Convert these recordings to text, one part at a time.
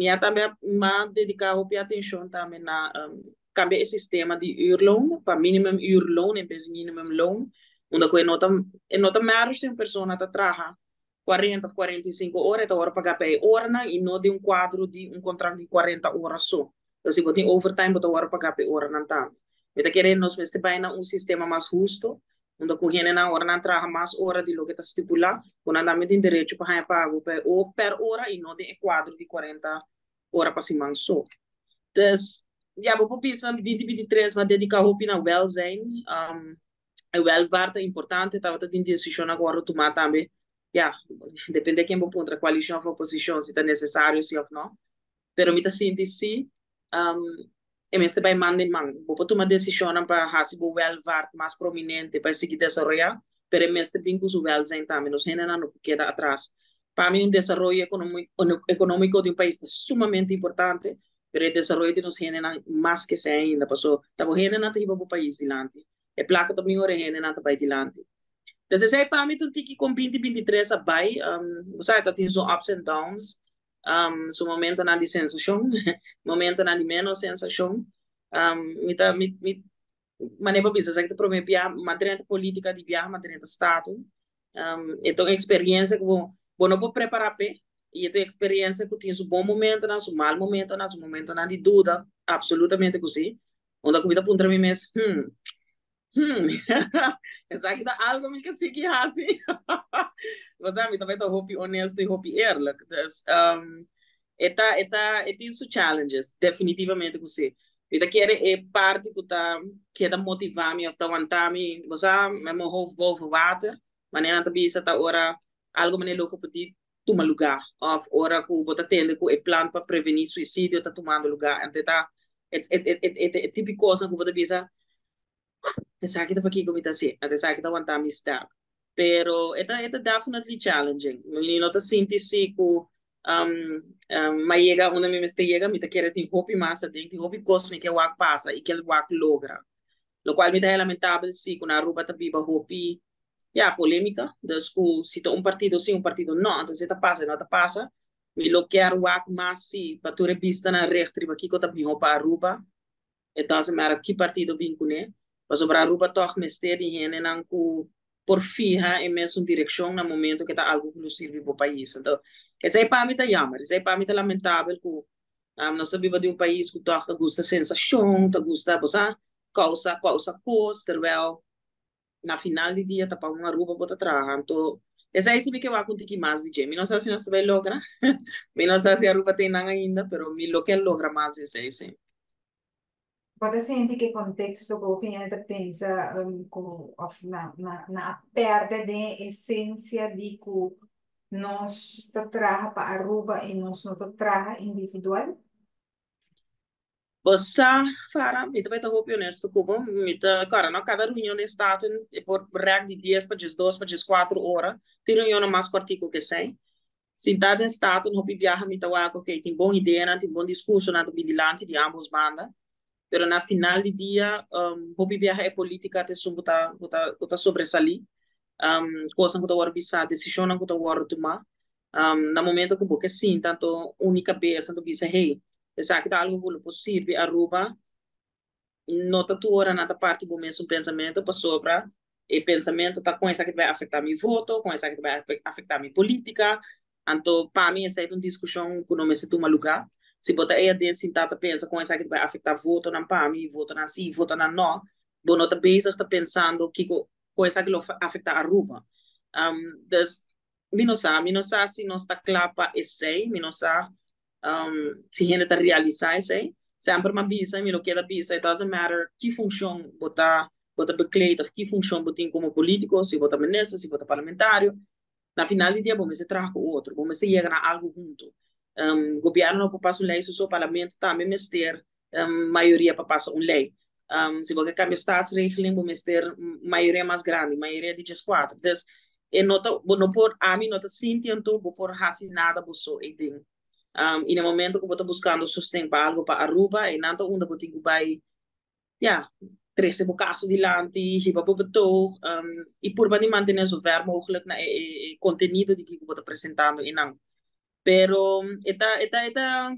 Mi a tambe m'a dediká hopi atenshon tambe na kambia e sistema di uurloon pa minimum uurloon en bes di minimum loon, unda ku e no ta e no ta matter si un persona ta traha 40 òf 45 ora, e ta wòrdu pagá pa e oranan i no den un kuadro di un kontrakt di 40 ora so. Entonces si bo tin overtime bo ta wòrdu pagá pa e oranan tambe. Mi ta kere nos mester bai na un sistema mas husto, unda ku hendenan ora nan traha mas ora di loke ta stipulá, ku nan tambe tin derecho pa haña pago pa e per ora i no den e kuadro di 40 ora pa siman so. Dus, ya bo por bisa 2023 m'a dediká hopi na wèlzijn. E welvaart ta importante, tabata tin desishonnan ku wòrdu tumá tambe, ya, depende ken bo puntra, koalishon òf oposishon, si ta nesesario si òf no. Pero mi ta sinti si e mester bai man den man. Bo por tuma desishonnan pa hasi bo welvaart mas prominente, pa e sigui desaroyá, pero e mester bin ku su wèlzijn tambe. Nos hendenan no por keda atras. Pa mi un desaroyo ekonómiko di un pais ta sumamente importante, pero e desaroyo di nos hendenan mas ke esei ainda, pasobra ta bo hendenan ta hiba bo pais dilanti. E plaka ta bin ora e hendenan ta bai dilanti. Entonces esei pa mi ta un tiki kon 2023 a bai. Bo sa ta tin su ups and downs, su momentonan di sensashon, momentonan di menos sensashon. Mi ta mi mi manera bo bisa esaki ta prome bia m'a drenta politica di biaha m'a drenta Staten. E ta un experiencia ku bo bo no por prepara p'e i e ta un experiencia ku tin su bon momentonan, su mal momentonan, su momentonan di duda, absolutamente ku si. Unda ku mi ta puntra mi mes, hmm, hmm, esaki ta algo mi ke sigui hasi? Bo sa, mi ta bai ta hopi honesto i hopi eerlijk. Dus, e ta, e ta, e tin su challenges, definitivamente ku si. Mi ta kere e parti ku ta keda motivá mi òf ta wantá mi, bo sa, met mijn hoofd boven water, manera nan ta bisa ta ora algo manera logopedie tuma lugá òf ora ku bo ta tende ku e plan pa prevení suisidio ta tumando lugá. Anto e ta e e e e tipo kosnan ku bo ta bisa, esaki ta pakiko mi ta hasié, anto esaki ta wantá mi sterk. Pero e ta e ta definitely challenging. Mi no ta sinti si ku m'a yega unda mi mester yega, mi ta kere tin hopi mas aden, tin hopi kos mi ke wak pasa i ke wak logra. Lokual mi ta hei lamentabel si ku na Aruba ta biba hopi ya, polémica. Dus ku si ta un partido sí, un partido no, entonces ta pasa, no ta pasa. Mi lo kier wak mas si pa tur e bistanan recht riba kiko ta mihó pa Aruba. It doesn't matter ki partido bin kuné, pasobra Aruba tòg mester di hendenan ku por fiha e mesun direkshon na momento ke ta algu ku lo sirbi bo pais. Anto, esei pa mi ta jammer, esei pa mi ta lamentabel ku nos ta biba den un pais ku tòg ta gusta sensashon, ta gusta, bo sa, kousa, kousa kos, terwèl na final di dia ta pa un Aruba bo ta traha. Anto esei si mi ke wak un tiki mas di dje. Mi no sa si nos ta bai logra. Mi no sa si Aruba tin nan ainda, pero mi lo ke logra mas di esei si. Bo ta sinti ku e konteksto ku hopi hende ta pensa ku òf na na na a pèrdè den e esensia di ku nos ta traha pa Aruba i nos no ta traha individual? Bo sa, Farah, mi ta bai ta hopi honesto ku bo, mi ta kòrda no kada reunion den Staten e por rèk di 10 pa 12 pa 14 ora, tin reunionnan mas kòrtiku ku esei. Sintá den Staten hopi biaha mi ta wak ok tin bon ideanan, tin bon diskursonan ta bin dilanti di ambos banda, pero na final di dia hopi biaha e polítika ta esun ku ta ku ta ku ta sobresalí, kosnan ku ta wòrdu bisá, desishonnan ku ta wòrdu tumá. Na momento ku bo ke sinta anto uni kabes anto bisa hey, esaki ta algo ku lo por sirbi Aruba, no ta tur ora nan ta parti bo mesun pensamentu pasobra e pensamentu ta kon esaki ta bai afektá mi voto, kon esaki ta bai afektá mi polítika. Anto pa mi esei ta un diskushon ku no mester tuma lugá. Si bo ta ei aden sintá ta pensa kon esaki ta bai afektá votonan pa mi, votonan sí, votonan nò, bo no ta bezig ta pensando kiko kon esaki lo afektá Aruba. Dus Mi no sa, mi no sa si nos ta kla pa esei, mi no sa si hende ta realisá esei. Semper m'a bisa i mi lo keda bisa, it doesn't matter ki funshon bo ta bo ta bekleed òf ki funshon bo tin komo polítiko, si bo ta minister, si bo ta parlamentario, na final di dia bo mester traha ku otro, bo mester yega na algu huntu. Gobièrnu no por pasa un lei su so, parlamento tambe mester mayoria pa pasa un lei. Si bo ke kambia staatsregeling bo mester mayoria mas grandi, mayoria di 14. Dus e no ta, bo no por, ami no ta sinti anto bo por hasi nada bo so ei den. I na momento ku bo ta buskando sosten pa algo pa Aruba, einan ta unda bo tin ku bai, ya, trese bo kaso dilanti, hiba bo betoog, i purba di mantené zover mogelijk na e kontenido di kiko bo ta presentando einan. Pero e ta, e ta, e ta.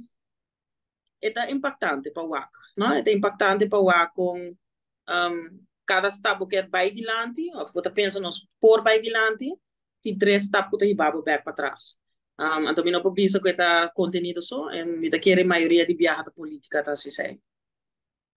E ta impactante pa wak, no? E ta impactante pa wak con cada stap cu bay dilanti, of bo ta pensa nos por bay dilanti, tin tres stap cu ta hiba bo back patras. Anto mi no por bisa cu ta contenido so, y mi ta kere mayoria di biaha ta politica ta asina.